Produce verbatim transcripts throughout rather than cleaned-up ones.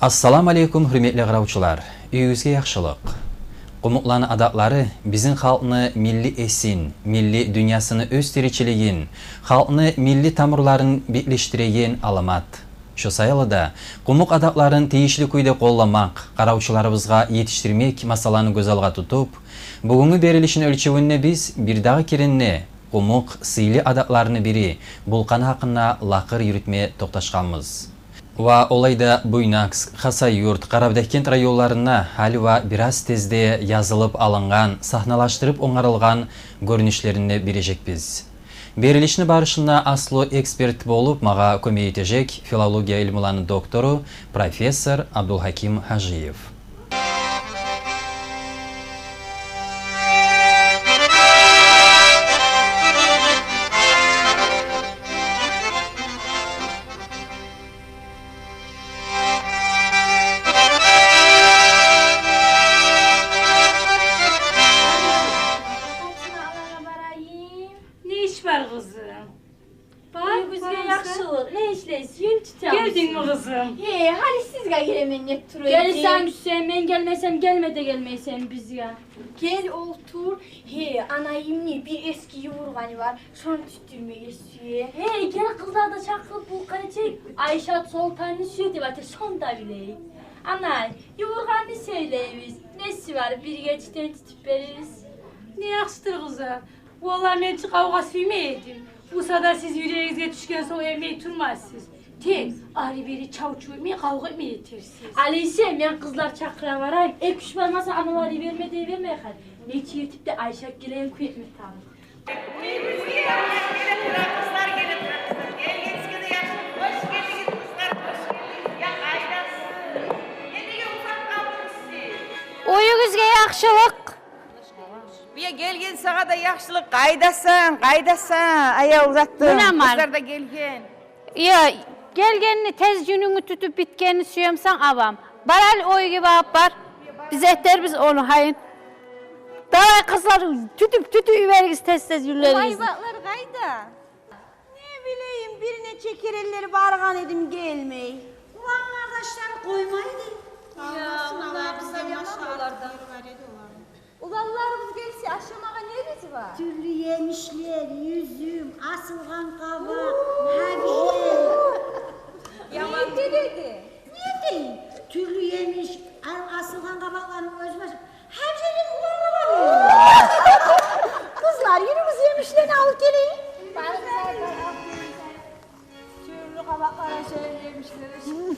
Ассаламу алейкум, гьюрметли къаравчулар. Уьюгюзге яхшылыкъ. Къумукъланы адатлары бизин халкъны милли эсин, милли дюньясыны оьзтиричилигин, халкъны милли тамурларын бирлешдиреген аламат. Шо саялы да къумукъ адатларын тийишли кюйде къолламакъ, къаравчуларыбызгъа етишдирмек масъаланы гёз алгъа тутуп, бугюнгю берилишни оьлчевюнде биз бир дагъы керен де къумукъ сыйлы адатларыны бири булкъан гьакъында лакъыр юрютме токъташгъанбыз. Ва олай да Буйнакск, Хасавюрт, Къарабудагъгент районларында гьали ва бираз тезде язылып алынгъан, сагьналашдырып онгарылгъан гёрюнюшлерин де бережекбиз. Берилишни барышында аслу эксперт болуп магъа кёмек этежек филология илмуланы доктору, профессор Абдулгьаким Гьажиев. Не иш бар, къызым? Бар, уьюгюзге яхшылыкъ. Не ишлейсиз? Юн тутамысыз? Гелдингми, къызым? Гье, гьали сизге гелемен деп тура эдим. Гелсенг, сен, мен гелмесем, гелме де гелмейсен бизге. Гел олтур. Гье, анайымны бир эски ювургъаны бар, шону тюттюрмеге сюе. Гье, гел, къызланы да чакъырып, бу къайчы Айшат Солтанны сюе деп айта, шону да билейик. Анай, ювургъанны сёйлейбиз. Неси бар, бир гечден тютюп беребиз. Не яхшыдыр, къызлар. Валлагь, мен чи къавгъа сюймей эдим. Буса да сиз юрегигизге тюшген сонг этмей турмассыз. Тек ары-бери чав-чув этмей, къавгъа этмей этерсиз. Алисе, мен къызлар чакъыра барайым. Эки-уьч бармаса, аналар йиберме дей бермей къалар. Нечик этип де Айшат гелеген кюй этме тарыкъ. Уьюгюзге яхшы геле тура, къызлар, геле тура, къызлар. Гелгенигизге де яхшы. Хош гелдигиз, къызлар, хош гелдигиз. Я къайдасыз? Неге узакъ къалдыгъыз сиз? Уьюгюзге яхшылыкъ. Бия гелген сагъа да яхшылыкъ. Къайдасан, къайдасан, аявлу затым? Муна бар. Къызлар да гелген. Я, гелгенни, тез юнюнгню тютюп битгенни сюемсен, абам. Бар гьали, уьйге багъып бар. Биз этербиз ону гьайын. Давай, къызлар, тютюп, тютюп йиберигиз тез-тез юнлеригизни. Олай вакътлар къайда? Не билейим, бир нече керенлер баргъан эдим, гелмей. Улан къардашлары къоймайды. Я, къызлар яман олардан. Уланларыбыз гелсе, ашамагъа небиз бар? Тюрлю емишлер, юзюм, асылгъан къабакъ, гьабижел. Яман. Не этеди? Не этейим? Тюрлю емиш, а-, асылгъан къабакъланы оьзю башы. Гьабижелни уланлар алайым. Къызлар, юрюгюз, емишлени алып гелейим. Тюрлю къабакълар ашайым, емишлер ашайым.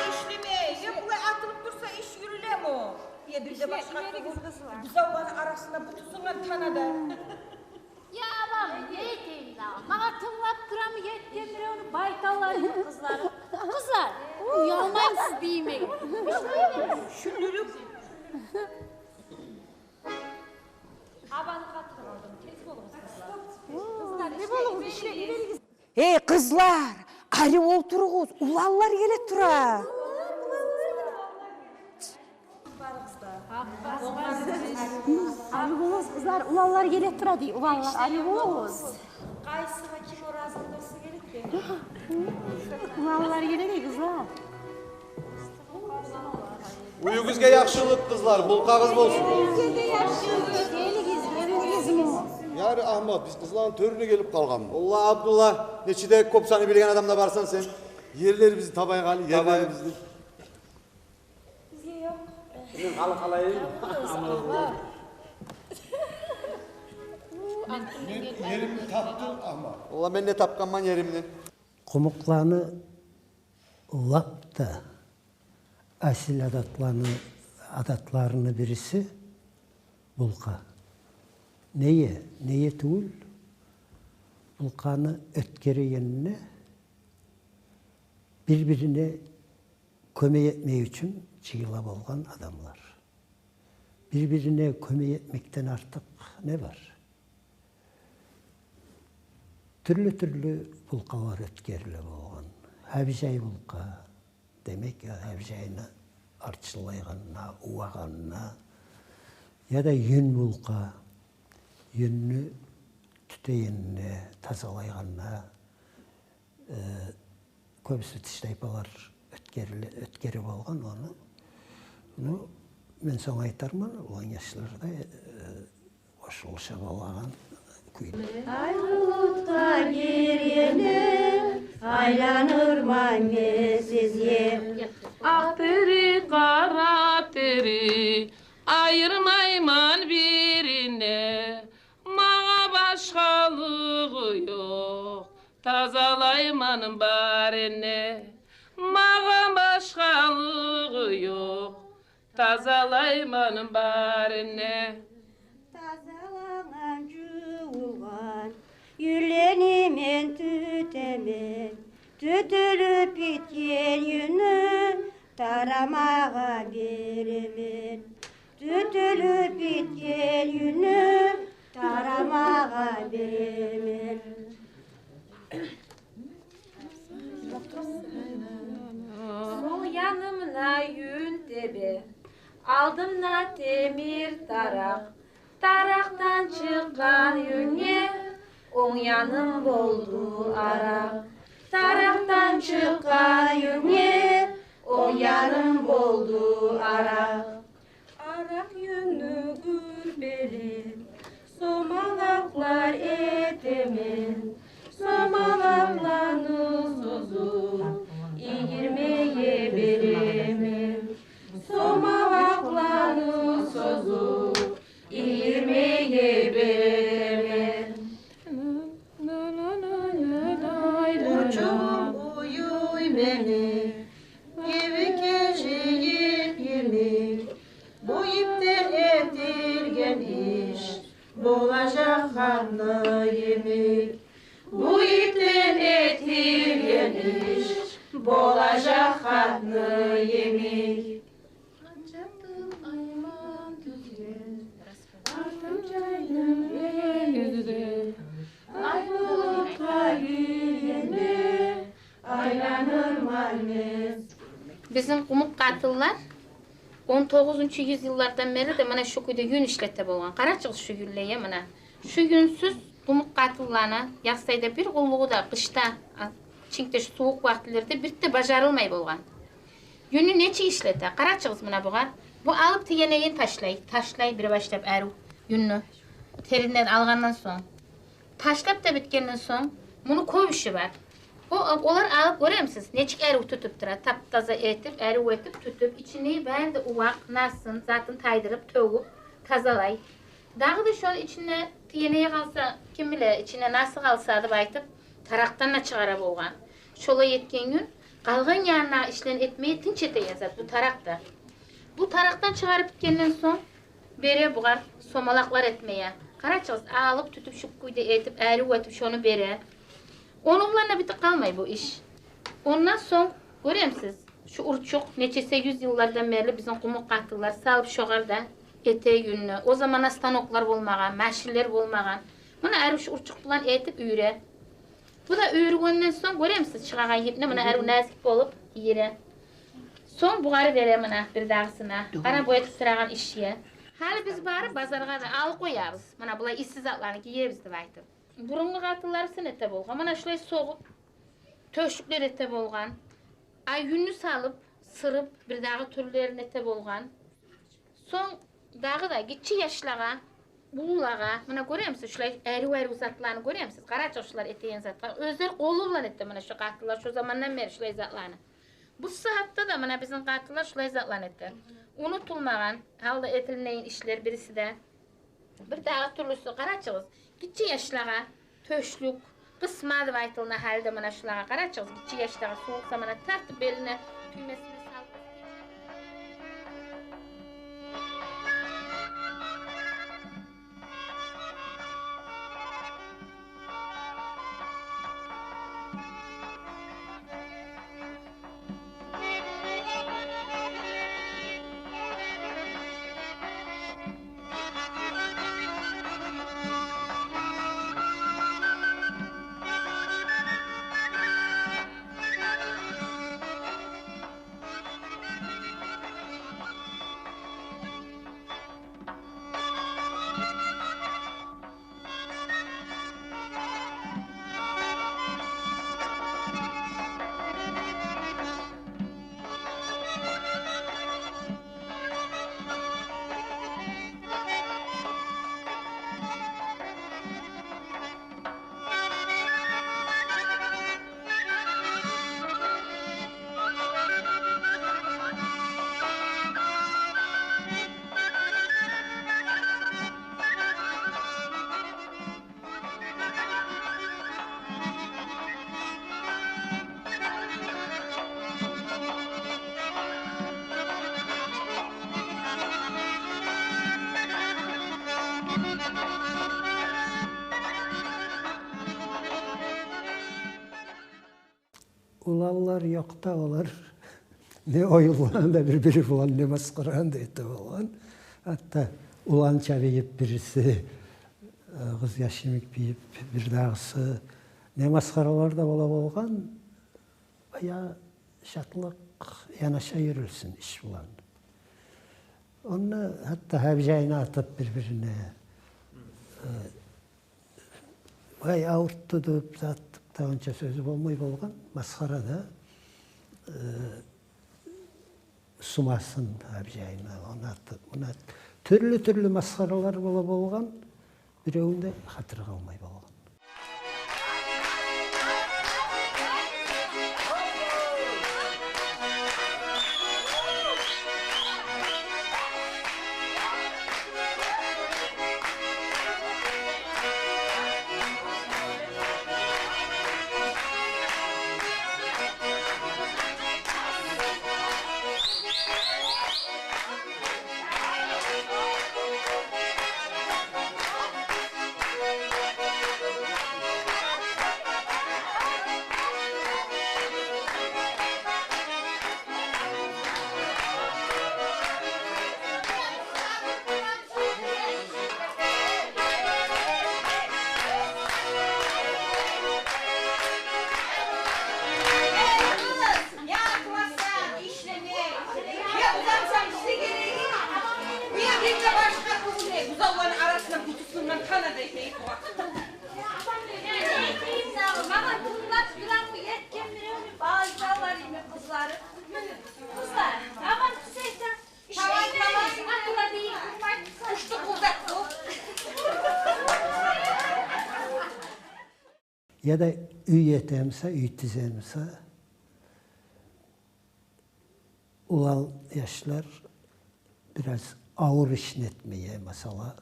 Ишлемей, не булай атылып турса, иш юрюлеми? Я, бир де башгъа. Бузавланы арасында бу тюзюнген тана да. Я, абам, не этейим дагъы? Магъа тынглап турамы, етген биревню байталлары, къызлары. Къызлар, уялмаймысыз бийимеге? Шюндюрюп. Абаны къатырып алдым, тез болугъуз, къызлар. Къызлар, не болугъуз, ишлеп йиберигиз. Эй, къызлар, ари олтуругъуз, уланлар геле тура. Ари болугъуз, къызлар, уланлар геле тура дей, уланлар, ари болугъуз. Къайсыгъа ким оразы болса геле дей. Уланлар геле дей, къызлар. Уьюгюзге яхшылыкъ, къызлар, булкъагъыз болсун. Уьюгюзге де яхшылыкъ. Гелигиз, гелигиз. Яри, Агьмат, биз къызланы тёрюне гелип къалгъанбыз. Валлагь, Абдулла, нечик де кёп саны билген адам да барсан сен. Ерлерибизни табайыкъ гьали, ерлерибизни. Бизге ёкъ. Мен къала къалайым. Мен ерим тапдым, амма. Валлагь, мен де тапгъанман еримни. Къумукъланы лап да асил адатланы, адатларыны бириси булкъа. Неге, неге тюгюл, булкъаны оьтгерегенине бир-бирине кёмек этмек учун жыйыла болгъан адамлар. Бир-бирине кёмек этмекден артыкъ не бар? Тюрлю-тюрлю булкъалар оьтгериле болгъан. Гьабижай булкъа, демек, гьабижайны арчыллайгъанына, увагъанына, яда юн булкъа, юнню тютегенине, тазалайгъанына, э, кёбюсю тиштайпалар оьтгериле-, оьтгерип алгъан ону. Ну, мен сонг айтарман, улан яшлар да, э, къошулуша болагъан кюйде. Ай булутгъа гиргенде, айланырман мен сизге. Акъ тери, къара тери, айырмайман бирине. Магъа башгъалыгъы ёкъ, тазалайман барине. Магъа башгъалыгъы ёкъ, тазалайман барине. Тазалангъан, жувулгъан юнлени мен тютемен. Тютюлюп битген юнню тарамагъа беремен. Тютюлюп битген юнню тарамагъа беремен. Сол янымда юн тебе, алдымда темир таракъ. Таракъдан чыкъгъан юнге онг яным болду аракъ. Таракъдан чыкъгъан юнге онг яным болду аракъ. Аракъ юнню гюрбелеп, сомалакълар этемен. Сомалакъланы созуп, ийирмеге беремен. Сомалакъланы созуп, ийирмеге беремен. Учуп уюй мени, гебекежек йимик. Бу йипден этилген иш болажакъ хатны йимик. Бу йипден этилген иш болажакъ хатны йимик. Ханчакъ тылгъайман тюзге, артым жайдым энгизге. Ай булутгъа гиргенде, айланырман мен. Бизин къумукъ къатынлар он тогъузунчу юз йыллардан берли де муна шу кюйде юн ишлете болгъан. Къарачыгъыз шу юнлеге муна. Шу юнсюз къумукъ къатынланы Яхсайда бир къуллугъу да къышда, а, чинкде шу сувукъ вакътилерде бир де бажарылмай болгъан. Юнню нечик ишлете? Къарачыгъыз муна бугъар. Бу алып тегенегин ташлай, ташлай бир башлап арив юнню теринден алгъандан сонг. Ташлап да битгенден сонг, муну кёп иши бар. О, олар алып, гёремисиз, нечик арив тютюп тура, тап-таза этип, арив этип тютюп, ичиндеги бары да увакъ, насын, затын тайдырып, тёгюп, тазалай. Дагъы да шону ичинде тегенеги къалса, ким биле, ичинде насы къалса деп айтып, таракъдан да чыгъара болгъан. Шолай этген гюн къалгъан янына ишлени этмеге тынч этеген зат бу таракъ да. Бу таракъдан чыгъарып битгенден сонг, бере бугъар сомалакълар этмеге. Къарачыгъыз, алып, тютюп, шу кюйде этип, арив этип шону бере. Ону булан да битип къалмай бу иш. Ондан сонг, гёремисиз, шу урчукъ нечесе юз йыллардан берли бизин къумукъ къатынлар салып шогъар да эте юнню. О заманда станоклар болмагъан, машинлер болмагъан. Муна арив шу урчукъ булан этип уьйре. Бу да уьйрюгенден сонг, гёремисиз, чыгъагъан йипни муна арив назик болуп гийире. Сонг бугъар бере муна бирдагъысына. Къара, бу этип турагъан ишге. Гьали биз барып базаргъа да алып къоябыз. Муна булай исси затланы гиебиз деп айтып. Бурунгъу къатынлар сын эте болгъан. Муна шулай согъуп, тёшюклер эте болгъан. Ай юнню салып, сырып, бирдагъы тюрлерин эте болгъан. Сонг дагъы да гиччи яшлагъа, уллулагъа, муна гёремисиз, шулай арив-арив затланы гёремисиз, къарачыгъыз шулар этеген затгъа. Оьзлер къолу булан эте, муна шу къатынлар, шу замандан берли шулай затланы. Бу сагьатда да муна бизин къатынлар шулай затланы эте. Унутулмагъан гьалда этилинеген ишлер бириси де. Бирдагъы тюрлюсю, къарачыгъыз, Гиччи яшлагъа тёшлюк, къысма деп айтылына гьалда, муна шулагъа къарачыгъыз, гиччи яшлагъа сувукъ заманда тартып, белине, тюймесине салып. Уланлар ёкъ да олар не оюнланы да бир-бири булан, не масхараны да эте болгъан. Гьатта улан чабып бириси, э, къыз яш йимик бийип, бирдагъысы, не масхаралар да бола болгъан. Бая шатлыкъ янаша юрюлсюн иш булан. Онда гьатта гьабижайны атып бир-бирине, э, вай, авуртду деп, зат деп де онча сёзю болмай болгъан, масхара да, э, сумасын гьабижайны, ону атып, муну атып. Тюрлю-тюрлю масхаралар бола болгъан, биревню де хатири къалмай болгъан. Магъа тынглап турагъан еркенлерини бажалар йимик къызлары. Къызлар, аман тюшейсе, ишлейсиз, атыла дейик, урмай. Ушту къулдакъ бу. Яда уьй этемисе, уьй тиземисе, улан яшлар бираз авур ишни этмеге, масала,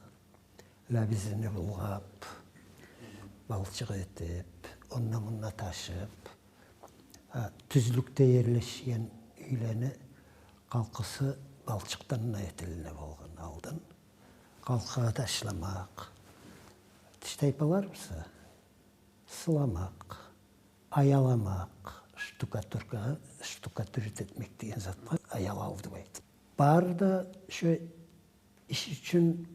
лабизини булгъап, балчыкъ этип, онда-мунда ташып. Гьа, тюзлюкде ерлешген уьйлени къалкъысы балчыкъдан да этилине болгъан алдын. Къалкъыгъа ташламакъ, тиштайпалар буса, сыламакъ, аяламакъ, штукатурка, штукатурить этмек деген затгъа аялав деп айтып. Бары да шо иш учун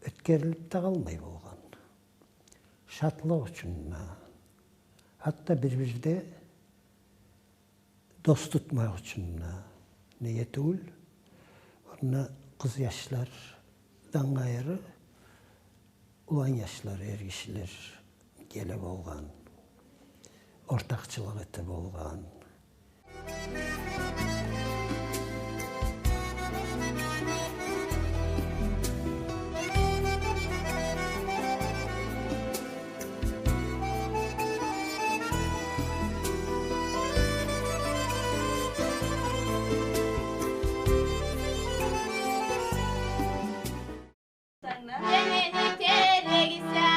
оьтгерилип де къалмай болгъан. Шатлыкъ учун да, гьатта бир-бирде дос тутмакъ учун да, неге тюгюл, онда къыз яшлардан къайры, улан яшлар, эргишилер геле болгъан, ортакъчылыкъ эте болгъан. Сени терегисе,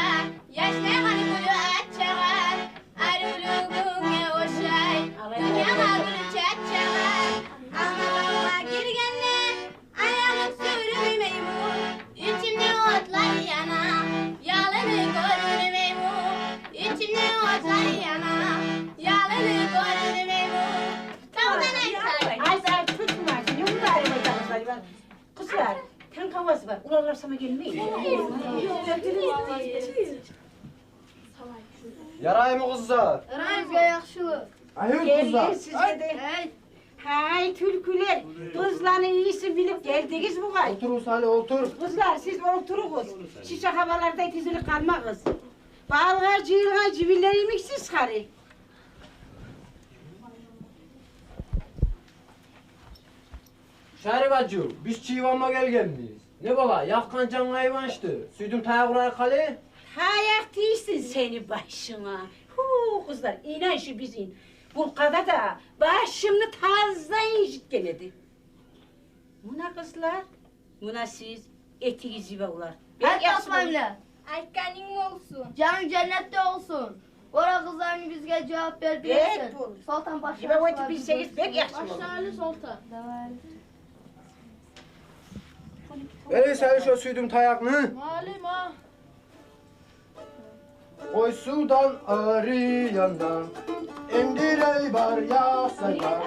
Аваз бар, уланлар сама гелмей. Яраймы, къызлар? Яраймы, яхшылыкъ. Аюр, къызлар. Гелдик сизге де. Гьай, тюлкюлер, къызланы ийисин билип гелдигиз бугъай. Олтуругъуз гьали, олтур. Къызлар, сиз олтуругъуз. Шиша хабалардай тизилип къалмагъыз. Балгъа жыйылгъан жибинлер йимиксиз гьали. Шарибажу, биз чайнама гелгенбиз. Не бола, якъгъан жангъа айван ишди. Сюйдюм таякъ урайыкъ гьали. Таякъ тийсин сени башынга. Гьу, къызлар, инан шу бизин булкъада да башымны таза инжитген эди. Муна, къызлар, муна сиз, этигиз йибавлар. Бек яхшы болду. Айтгъанынг болсун. Жанынг женнетде болсун. Ора, къызларынг бизге жавап берди. Бек болду. Солтан, башлайыкъ. Йибав этип билсегиз, бек яхшы болду. Башлайлы, Солтан. Давай. Бери сал шо сюйдюм таякъны. Малим, а. Къойсувдан ари янда, эндирей бар яхсайлар.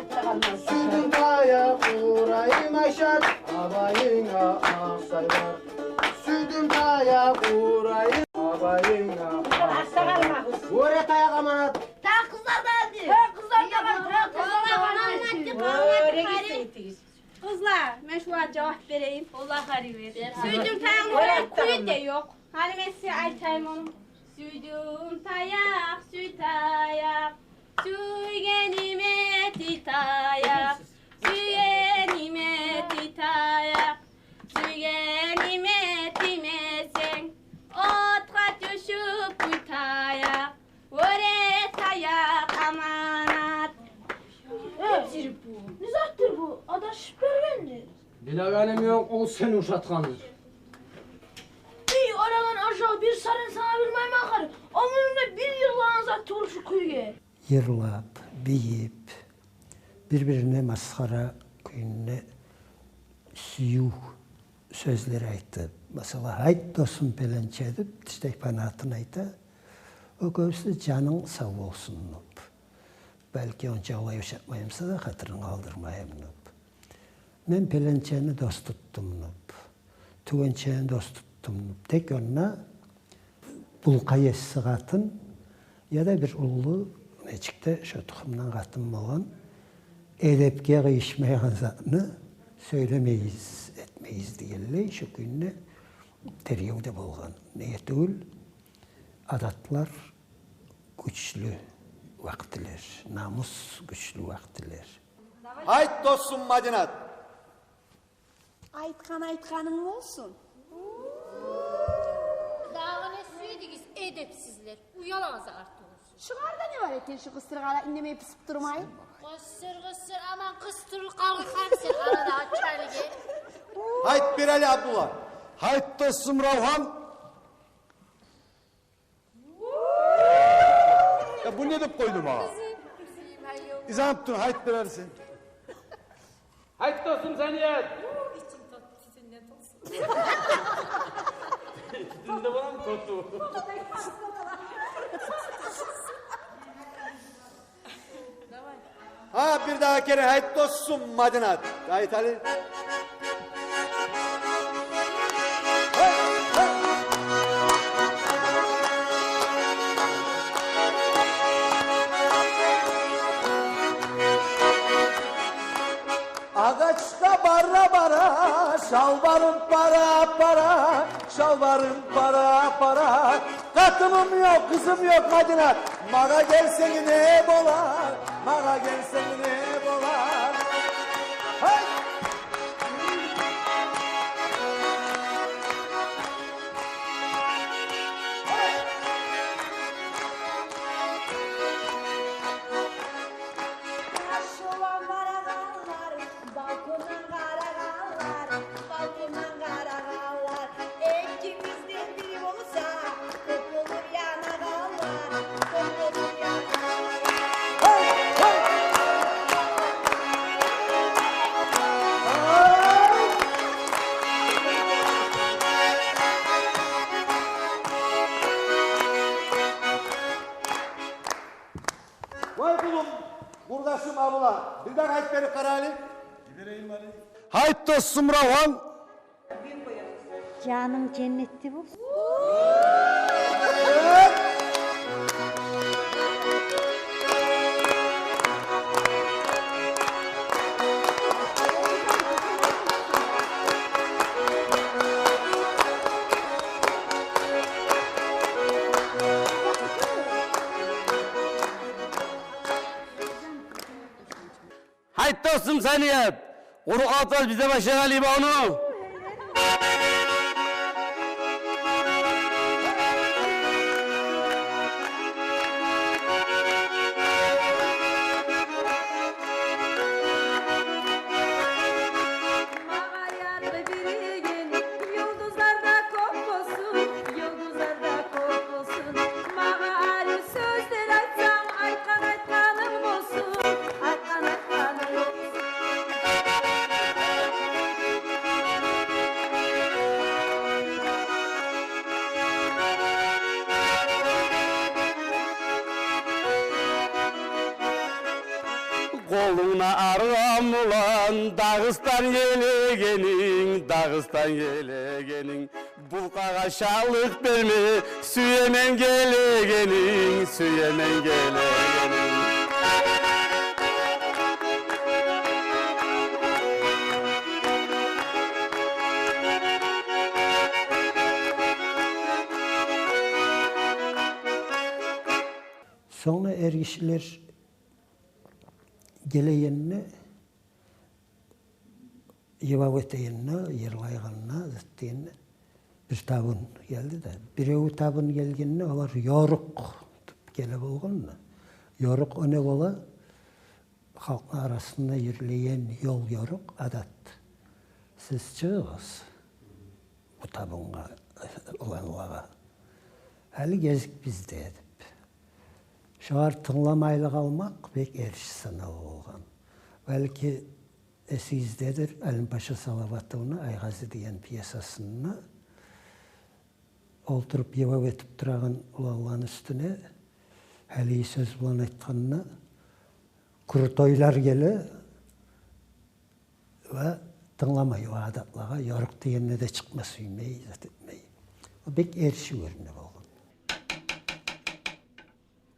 Сюйдюм таякъ урайым, Айшат, абайынга акъсайлар. Сюйдюм таякъ урайым, абайынга акъсайлар. Оьре таякъ аманат. Та къызлар да алды. Та къызлар да алды. Та къызлар да алды. Оьре гитсейдигиз. Къызлар, мен шулар жавап берейим. Аллагь, гьари бер. Сюйдюм таякъ, оьре кюй де ёкъ. Гьали мен сизге айтайым ону. Сюйдюм таякъ, сюй таякъ, сюйгениме тий таякъ, сюйгениме тий таякъ, сюйгениме тиймесенг, отгъа тюшюп къуй таякъ. Оьре таякъ аманат. Э, не затдыр бу? Адашып бергендир. Билегеним ёкъ, ол сени ушатгъандыр. Эй, оьреген ажал, бир сарын сана билмеймен ахыр. Оьмюрюмде бир йырлагъан зат тюгюл шу кюйге. Йырлап, бийип, бир-бирине масхара кюйде сююв сёзлер айтып, масала, «Гьайт, досум, пеленче», — деп, тиштей панатын айта. О кёбюсю «Жанынг сав болсун», — деп. Балики, онча олай ушатмаймыса да, хатирин къалдырмайым деп. «Мен пеленчени дос тутдум», — деп. «Тюгенчени дос тутдум», — деп. Тек онда булкъа еси къатын яда бир уллу, нечик де, шо тухумдан къатын болгъан, эдепге къыйышмайгъан затны сёйлемейбиз, этмейбиз дегенлей, шо кюйде тергев де болгъан. Неге тюгюл, адатлар гючлю вакътилер, намус гючлю вакътилер. Гьайт, досум Мадинат. Айтгъан айтгъанынг болсун. Дагъы не сюйдюгюз, эдепсизлер? Уялагъыз артыгъыз. Шугъарда не бар экен, шу къысыр къала индемей, пысып турмай? Къысыр, къысыр, аман къыстырылып къалгъан сен арада, ачалыгъа. Гьайт, бир гьали, Абдулла. Гьайт, досум Равгьан. Я, бу не деп къойду магъа? Изанып тур, гьайт, берерсен. Гьайт, досум Саният. Тютюнде боламы тоту? Гьа, бир дагъы керен гьайт, досум Мадинат. Гьайт гьали. Агъачгъа бара-бара, шалбарым пара-пара, шалбарым пара-пара. Къатыным ёкъ, къызым ёкъ, Мадинат. Магъа гелсенг не болар, магъа гелсенг не болар? Гьей! Къаршылап барагъанлар, балкондан къарагъанлар, балкондан къарагъанлар. Экибизден бири болса, кёп болур янагъанлар, кёп болур янагъанлар. Вай къулум, къурдашым Абула, бир дагъы гьайт берип къара гьали. Гьайт, досум Равгьан. Жанынг женнетде болсун. Гьайт, досум Саният, къуру къалтырап бизде башлагъан йыбавну. Магъа ярлы биригин, юлдузлар да кёп болсун, юлдузлар да кёп болсун. Магъа арив сёзлер айтсанг, айтгъан айтгъанынг болсун, айтгъан айтгъанынг болсун. Къолунгда аргъан булан Дагъыстан гелегенинг, Дагъыстан гелегенинг. Булкъагъа шатлыкъ берме сюемен гелегенинг, сюемен гелегенинг. Сонг да эргишилер гелегенде йыбав этегенде, йырлайгъанда, зат дегенде, бир табун гелди де. Бирев табун гелгенде, олар «Ёрукъ» деп геле болгъан да. Ёрукъ о не бола? Халкъны арасында юрюлеген ёл-ёрукъ, адат. Сиз чыгъыгъыз бу табунгъа, уланлагъа. Гьали гезик бизде деп. Шогъар тынгламайлы къалмакъ бек эрши саналып болгъан. Балики, эсигиздедир, Алимпаша Салаватовну «Айгъази» деген пьесасында олтуруп йыбав этип турагъан уланланы уьстюне гьалиги сёз булан айтгъанда, крутойлар геле ва тынгламай о адатлагъа, ёрукъ дегенде де чыкъма сюймей, зат этмей. О бек эрши гёрюне болгъан.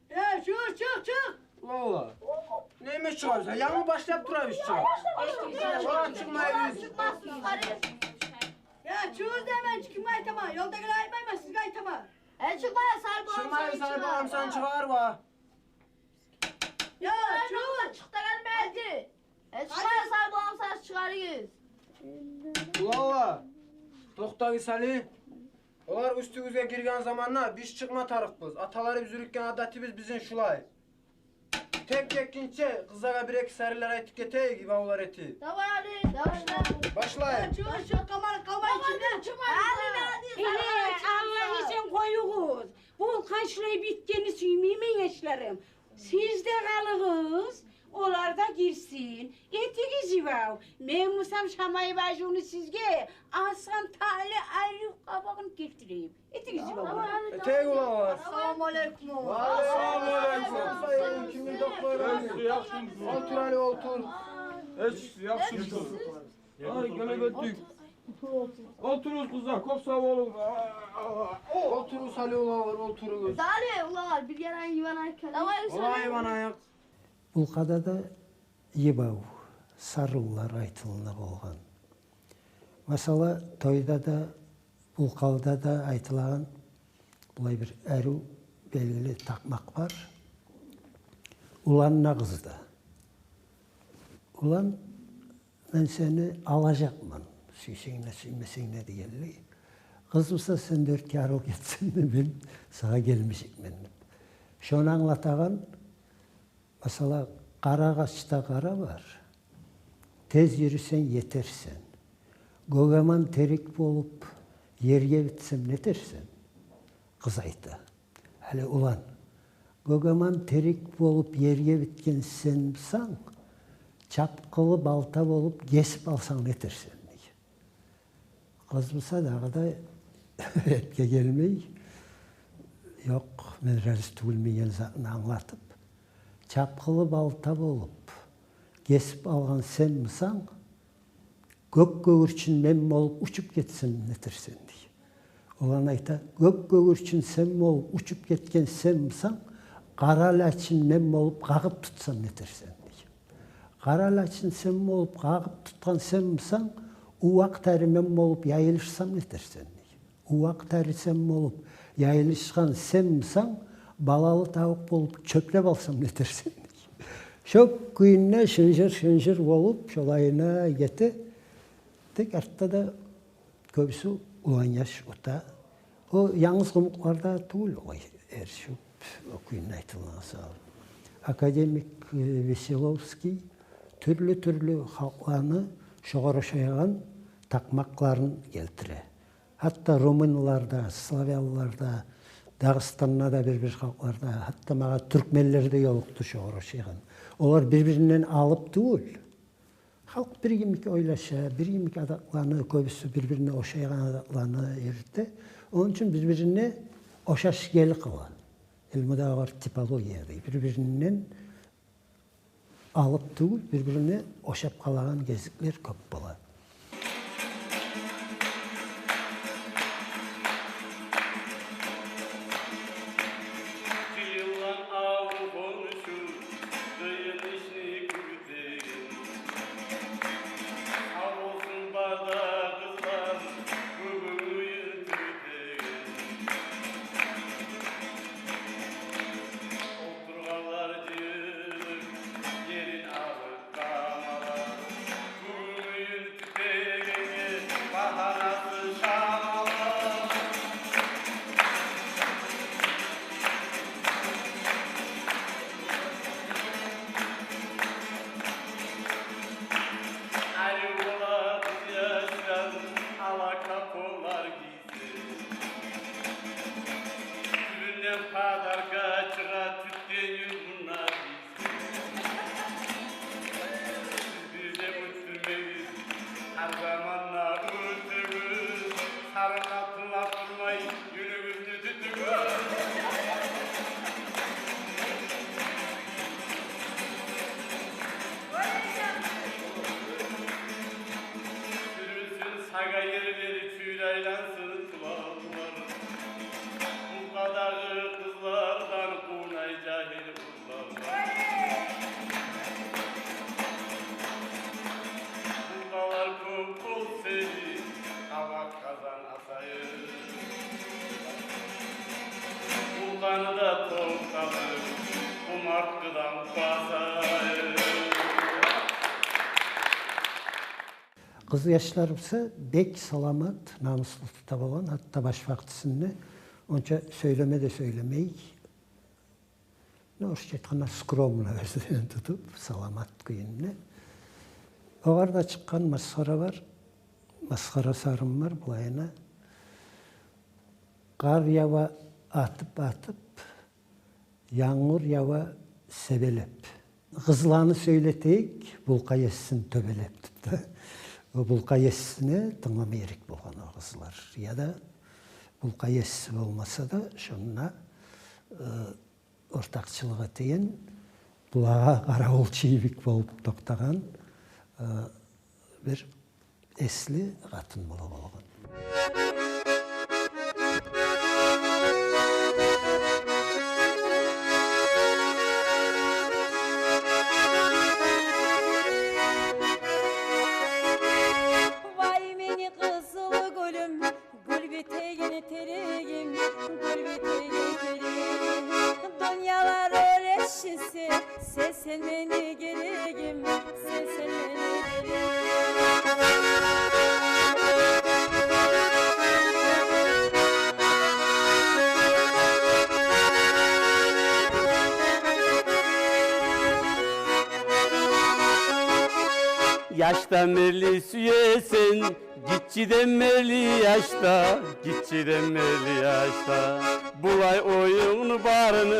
Э, чыгъар, чыкъ, чыкъ! Валла. Неме чыгъарса, янгы башлап турабыз чыгъар. Валла, чыкъмайбыз. Э, чыгъар деймен, кимге айтаман? Ёлдагъылагъа айтмайман, сизге айтаман. Э, чыкъмай, сар болам, чыкъмай, сар болам, сен чыгъар, ва. Я, чыгъар. Чыкъ да гелмейди. Э, чыкъмай, сар болам, сар чыгъарыгъыз. Уланлар, токътагъыз гьали. Олар уьстюгюзге гирген заманда биз чыкъма тарыкъбыз. Аталарыбыз юрютген адатыбыз бизин шулай. Тек гетгинче къызлагъа бир-эки сарынлар айтып гетейик, йыбавлар этип. Давай, гьали, башла. Башлайыкъ. Чыгъар, чыгъар, къалмай, къалмай, чыгъар. Гьали, гьали, э, гьали, Аллагь, сен къоюгъуз. Бу къаншалай битгенни сюймеймен, яшларым. Сиз де къалыгъыз, олар да гирсин. Этигиз йыбав. Мен бусам Шамай бажувну сизге асгъан талай арив къабагъын гелтирейим. Этигиз йыбав. Этейик, уланлар. Ассаламу алейкум. Ва алейкум ассалам. Кимни токътайбыз? Олтур гьали, олтур. Гьеч, яхшымысыз? Ай, геле бетдик. Олтуругъуз, къызлар, кёп сав болугъуз. Олтуругъуз гьали, уланлар, олтуругъуз. Гьали, уланлар, бир яран йыбан айкалайыкъ. Давай, йыбан айыкъ. Булкъада да йыбав, сарынлар айтылына болгъан. Масала, тойда да, булкъада да айтылагъан булай бир арив белгили такъмакъ бар. Улан да, къыз да. Улан, мен сени алажакъман, сюйсенг де, сюймесенг де дегенлей. Къыз буса, сен дёрт ярыл гетсенг де, мен сагъа гелмежекмен деп. Шону англатагъан, масала, къара агъачда къара бар, тез юрюсенг, етерсен. Гёгеман терек болуп, ерге битсем, нетерсен? Къыз айта. Гьали, улан, гёгеман терек болуп, ерге битген сен бусанг, чапгъылы балта болуп, гесип алсанг, нетерсен, деген. Къыз буса, дагъы да эпге гелмей, ёкъ, мен рази тюгюлмен деген затны англатып, чапгъылы балта болуп, гесип алгъан сен бусанг, гёк гёгюрчюн мен болуп учуп гетсем нетерсен, дей. Олар айта: «Гёк гёгюрчюн сен болуп учуп гетген сен бусанг, къара лачын мен болуп къагъып тутсам нетерсен», — дей. «Къара лачын сен болуп къагъып тутгъан сен бусанг, увакъ тари мен болуп яйылышсам нетерсен», — дей. «Увакъ тари сен болуп яйылышгъан сен бусанг, балалы тавукъ болуп чёплеп алсам нетерсен», — дей. Шо кюйюнде шынжыр-шынжыр болуп, шолайына гете. Тек артда да кёбюсю улан яш ута. О янгыз къумукъларда тюгюл, олай эришип, о кюйюнде айтылгъан саялы. Академик, э, Веселовский тюрлю-тюрлю халкъланы шогъар ошайгъан такъмакъларын гелтире. Гьатта румынларда, славянларда, Дагъыстанда да бир-бир халкъларда, гьатта магъа тюркменлерде ёлукъду шогъар ошайгъан. Олар бир-биринден алып тюгюл. Халкъ бир йимик ойлаша, бир йимик адатланы, кёбюсю бир-бирине ошайгъан адатланы юрюте. Ону учун бир-бирине ошаш гел къала. Илмуда огъар типология дей. Бир-биринден алып тюгюл, бир-бирине ошап къалагъан гезиклер кёп бола. Къыйылгъан авул къоншу къыйын ишни кюртеген. Сав болсун бары да къызлар, бугюн уьюн тюртеген. Олтургъанлар жыйылып, ерин алып тамала. Бугюн уьюн тютегенге багьанасы шамала. Арив бола къыз яшлар ала капонлар гийсе. Тюбюнден подарка чыгъа тютген юз мунда гийсе. Сиз бир де уьттюрмегиз, гьар заманда уьттюрюгюз, сарынлап тынглап турмай, юнюгюзню тютюгюз. Сюрюлсюн сагъа ерлери, тюйюл айлансын къулакълар. Бу къадагъы къызлардан къувунай жагьил къызлар. Бу къалар кёп болсун, къабат къазан асайын. Булгъаны да токътадым, къумартгъыдан басайым. Къыз яшлар буса бек саламат, намуслу тута болгъан, гьатта баш вакътисинде онча сёйлеме де сёйлемей, ну, орусча айтгъанда, скромно оьзлерин тутуп, саламат кюйюнде. Огъар да чыкъгъан масхара бар, масхара сарын бар, булайына: «Къар ява атып-атып, янгур ява себелеп. Къызланы сёйлетейик, булкъа ессин тёбелеп», — деп де. О булкъа ессине тынглама герек болгъан о къызлар. Яда булкъа есси болмаса да, шонда, э, ортакъчылыкъ этеген, булагъа къаравулчу йимик болуп токътагъан, э, бир эсли къатын бола болгъан. Вай мени къызыл гюлюм, гюл битеген терегим, гюл битеген терегим. Дюньялар оьлешсе, сен, сен мени герегим, сен, сен мени герегим. Яшдан берли сюесен, гиччиден берли яшда, гиччиден берли яшда. Булай оюнгну барын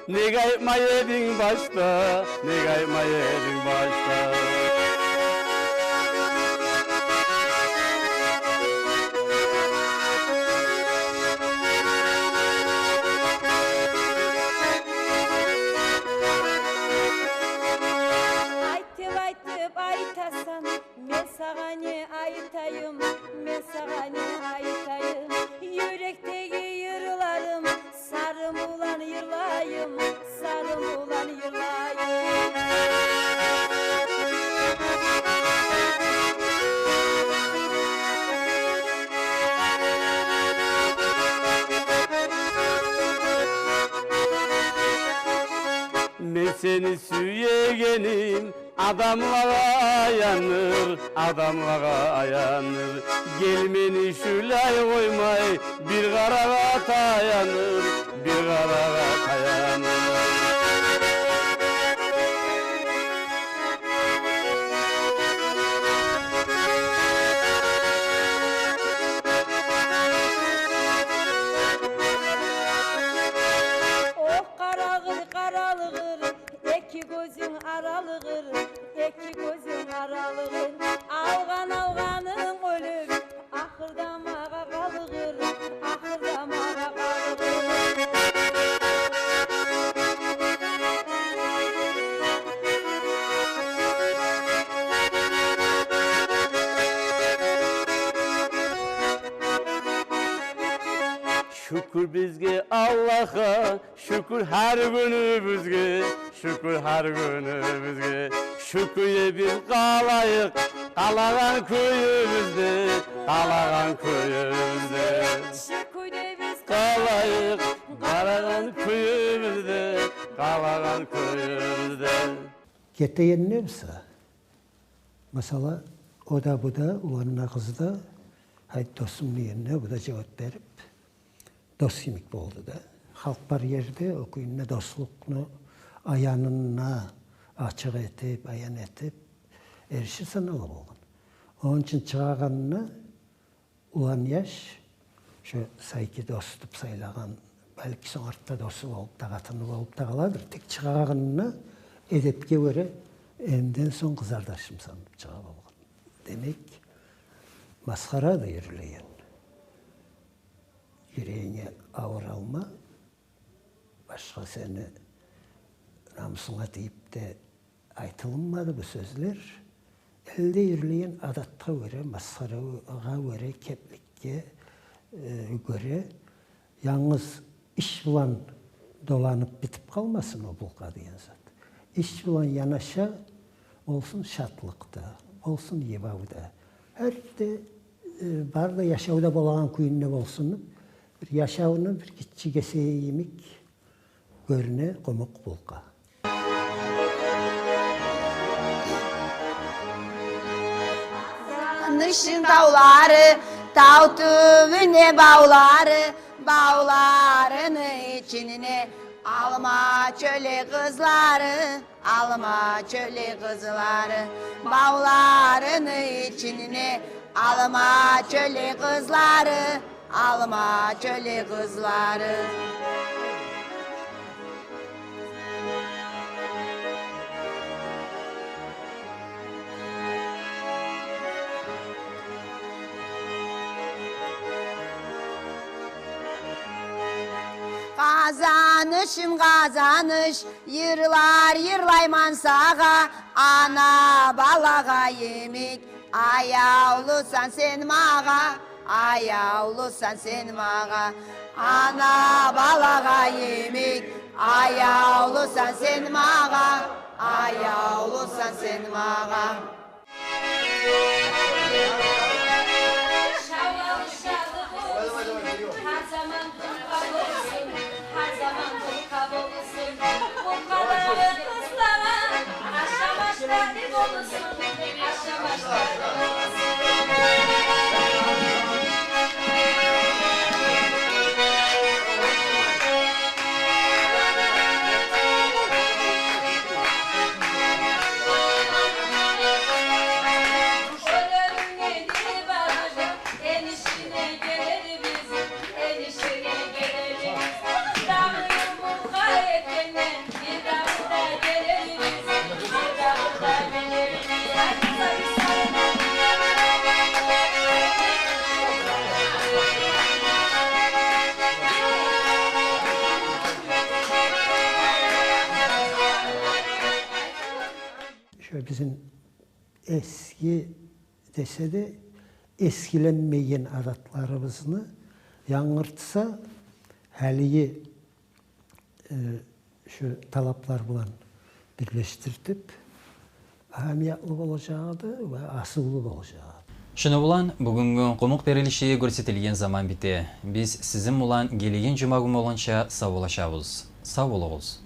неге айтмай эдинг башда, неге айтмай эдинг башда? Айт деп айтып айтасан, мен сагъа не Сени сюегеним адамлагъа аяныр, адамлагъа аяныр. Гел мени шулай къоймай, бир къарагъа таяныр, бир къарагъа таяныр. Ох, къарагъыр, къаралыгъыр, эки гёзюнг аралыгъыр, эки гёзюнг аралыгъыр. Алгъан алгъанынг оьлюп, ахырда магъа къалыгъыр, ахырда магъа къалыгъыр. Шюкюр бизге Аллагьгъа, шюкюр гьар гюнюбюзге, шюкюр гьар гюнюбюзге. Шу кюйде биз къалайыкъ, къалагъан кююбюзде, къалагъан кююбюзде. Шу кюйде биз къалайыкъ, къалагъан кююбюзде, къалагъан кююбюзде. Гетегенде буса, масала, о да, бу да, улан да, къыз да, «Гьайт, досум», – дегенде, бу да жавап берип, дос йимик болду да. Халкъ бар ерде о кюйде дослукъну аянына ачыкъ этип, аян этип, эришир санала болгъан. Ону учун чыгъагъанына улан яш, шо сайки дос деп сайлагъан, балики, сонг артда досу болуп да, къатыны болуп да къаладыр. Тек чыгъагъанына эдепге гёре, энден сонг къызардашым санап чыгъа болгъан. Демек, масхара да юрюлеген. Юрегинге авур алма, башгъа сени намусунга тийип де айтылынмады бу сёзлер. Элде юрюлеген адатгъа гёре, масхарагъа гёре, кепликге, э, гёре, янгыз иш булан доланып битип къалмасын о булкъа деген зат. Иш булан янаша болсун шатлыкъ да, болсун йыбав да. Гьар ерде, э, бар да, яшавда болагъан кюйде болсун. Бир яшавну бир гиччи гесеги йимик гёрюне къумукъ булкъа. Къазанышны тавлары, тав тюбюнде бавлары, бавларыны ичинде алма чёлек къызлары, алма чёлек къызлары, бавларыны ичинде алма чёлек къызлары, алма чёлек къызлары. Къазанышым, Къазаныш, йырлар йырлайман сагъа, ана балагъа йимик, аявлусан сен магъа, аявлусан сен магъа. Ана балагъа йимик, аявлусан сен магъа, аявлусан сен магъа. Шо бизин эсги десе де, эсгиленмейген адатларыбызны янгыртса, гьалиги, э, шу талаплар булан бирлешдиртип, агьамиятлы болажагъы да ва асыллы болажагъы. Шуну булан бугюнгю къумукъ берилиши гёрсетилген заман бите. Биз сизин булан гелеген жума гюн болгъунча савболлашабыз. Сав болугъуз.